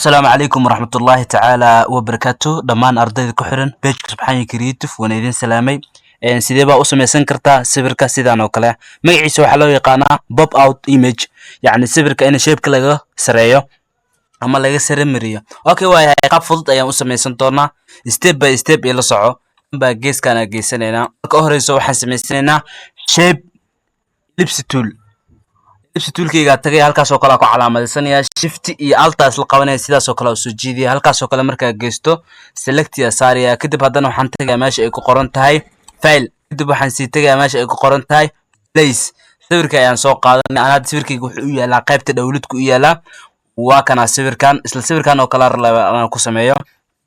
Asalaamu calaykum waraxmatullaahi tacaala wabarakaatu. Dhammaan ardayda ku xiran page-ka Subxaanya Creative, waan idin salaamay. Sidee baa u samaysan kartaa sawirka sidaan oo kale? Magaciisa waxaa loo yaqaanaa pop out image, yacni sawirka in shape-ka laga sareeyo ama laga sare mariyo. Okay, waayahay, qaab fudud ayaan u samaysan doonaa, step by step ila soco. Baa geeskaan aan geysanaynaa. Marka u horeyso waxaan samaysanaynaa shape, ellipse tool. Ellipse toolkaygaa tagay, halkaas oo kale aan ku calaamadaysanaya, Shift iyo Alt-aas la qabanaya, sidaas oo kale u soo jiidaya. Halkaas oo kale markaa geysto, select ya saaraya. Kadib haddana waxaan tagayaa meesha ay ku qoran tahay File. Kadib waxaan sii tagayaa meesha ay ku qoran tahay Place. Sawirka ayaan soo qaadanay. Aan hadda sawirkayga wuxuu u yaalaa qaybta download-ka u yaalaa. Waa kana sawirkan, isla sawirkan oo kale aan ku sameeyo.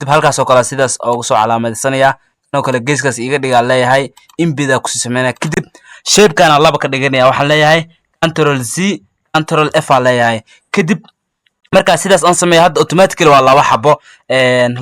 Kadib halkaas oo kale sidaas ugu soo calaamadaysanaya, kan oo kale geeskaas iga dhigaa leeyahay, imbida kusii sameynaya. Kadib shape-kana laba ka dhiganaya, waxaan leeyahay Control Z, Control F aan leeyahay. Kadib markaa sidaas aan sameeyo, hadda automatically waa laba xabo,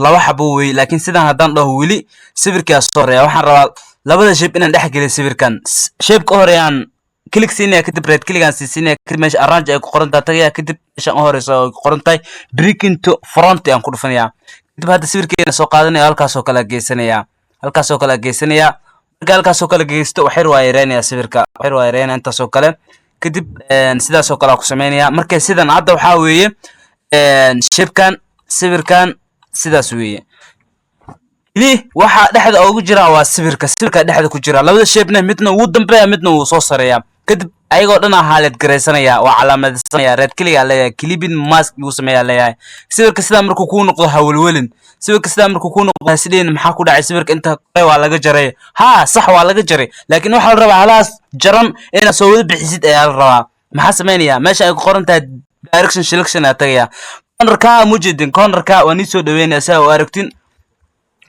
laba xabo wey. Laakiin sidaan haddaan dhaho, weli sawirkaa soo horeeya. Waxaan rabaa labada shape inaan dhex geliyo sawirkan. Shape-ka u horeeyaan click siinaya, kadib right click aan sii siinaya, kadib meesha Arrange ay ku qoran tahay tagaya, kadib meesha u horeysa ay ku qoran tahay Bring to Front aan ku dhufanaya. Kadib hadda sawirkeena soo qaadanaya, halkaas oo kale geysanaya, halkaas oo kale geysanaya. Marka halkaas oo kale geysto, waxyar waa yareynaya sawirka, waxyar waa yareynaya, intaas oo kale. Kadib sidaas oo kale aan ku sameynaya. Marka sidan hadda waxaa weeye shape-kan, sawirkan sidaas weeye. Keli waxa dhexda ugu jira waa sawirka, sawirka dhexda ku jira. Labada shape-na midna wuu dambeeya, midna wuu soo sareeya. Kadib ayagoo dhan aa highlight garaysanaya, waa calaamadsanaya, right click aa leeyahay, Clipping Mask lagu sameeyaa leeyahay. Sawirka sidaa markuu kuu noqdo, hawelwelin. Sawirka sidaa markuu kuu noqdo, hasidhiin maxaa ku dhacay sawirka, inta kore waa laga jaray. Haa, sax, waa laga jaray, laakiin waxaa la rabaa halaas jaran inaad soo wada bixisid ayaa la rabaa. Maxaa sameynaya? Meesha ay ku qoran tahay Direction Selection ayaa tagaya. Cornerka mujidin, cornerka waa nii soo dhaweynaya si aa u aragtin.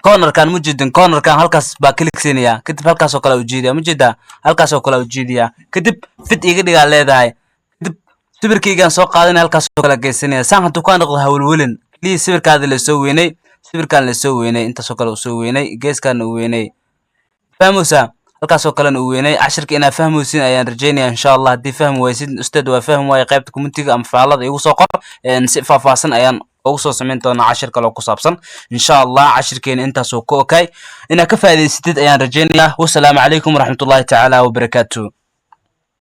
Cornerkan mujidin, cornerkan halkaas baa click siinaya. Kadib halkaas oo kale ujeediya, mujeedaa, halkaas oo kale ujeediya. Kadib fit iga dhigaa leedahay. Kadib sawirkaygaan soo qaadanaya, halkaas oo kale geysanaya. Saan hadduu kaa noqdo, hawlwelin. Keliya sawirkaada lasoo weynay, sawirkan lasoo weynay, intaasoo kale uu soo weynay, geeskan uu weynay, fahmaysaa? Halkaasoo kalena uu weynay. Cashirka inaad fahmaysin ayaan rajeynaya, insha Allah. Haddii fahmi waysid, "Ustaad, waa fahmi waaye," qaybta comment-iga ama faallada igu soo qor. Si faahfaahsan ayaan ugu soo samayn doonaa cashir kale oo ku saabsan, insha Allah. Cashirkeena intaasoo ku okay, inaad ka faa'iidaysatid ayaan rajeynayaa. Wasalaamu calaykum waraxmatullahi tacaala wabarakaatu.